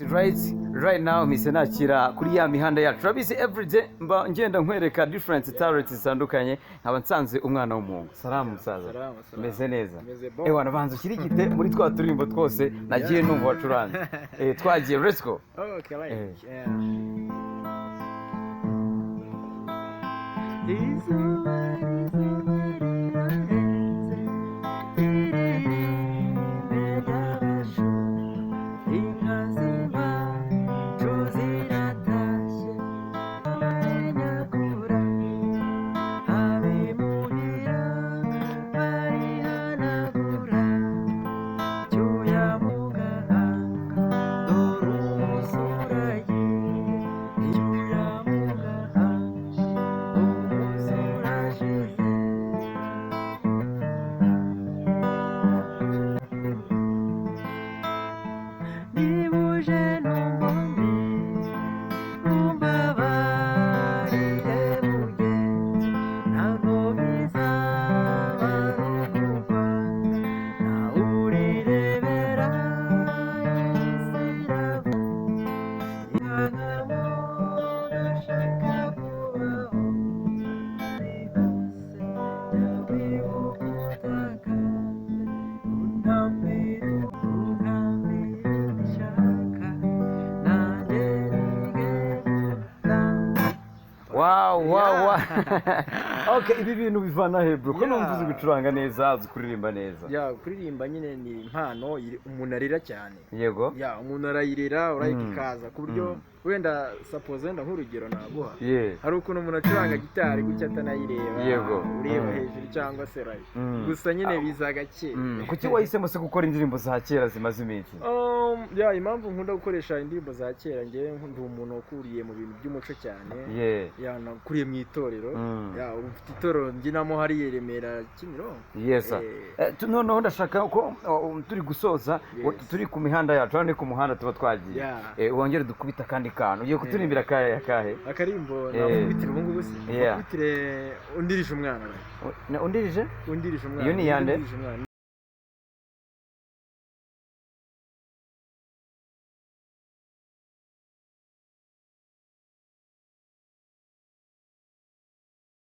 Right now mpise nakira kuri ya mihanda yacu. Urabizi, everyday mba ngenda nkwereka different talents zitandukanye, nkaba nsanze umwana w'umuhungu. Salamu, musaza. Salamu, salamu. Meze neza? Meze bon. Ewana, banza ushyirigite muri twa turirimbo twose nagiye numva wacuranze. Twagiye, let's go. Okay, like, yeah. Izuba, izuba rirarenze, iririmbe ry'abashumba, inka z'iwacu ziratashye, abanyakura abimuhira barihanagura, cyuya mu gahanga, dore umusore agiye, cyuya mu gahanga, umusore ashize. Niba uje n'ubundi umbabarire mugenzi, ntabwo bizaba ari ukukwanga, nawe urirebera isi iravuga, ihangamo gashaka kubaho, ari hose jya wibuka utakambe, untambire, untambire ubishaka, nanjye nige gutamba. Wow. Okay, ibi bintu bivana he, bro, ko numva uzi gucuranga neza, uzi kuririmba neza? Ya, kuririmba nyine ni impano umuntu arera cyane. Ya, umuntu arayirera, urayika ikaza ku buryo wenda, suppose, wenda nk'urugero naguha, hari ukuntu umuntu acuranga gitari gutya atanayireba, ureba hejuru cyangwa se right, gusa nyine biza gake. Kuki wahisemo se gukora indirimbo za kera zimaze iminsi? Ya, impamvu nkunda gukoresha indirimbo za kera, njyewe ndi umuntu wakuriye mu bintu by'umuco cyane. Ya, nakuriye mu itorero. Ya, ubu mfite itorero mbyinamo hariya i Remera, Kimironko. Yes, sir. Noneho ndashaka ko turi gusoza, turi ku mihanda yacu hano, ni ku muhanda tuba twagiye. Wongere dukubita akandi kantu. Ugiye kuturirimbira akahe, akahe? Akarimbo nakubitira ubu ngubu se? Yeah. Nakubitire Undirije Umwana. Undirije? Undirije Umwana. Iyo ni iyande? Undirije Umwana.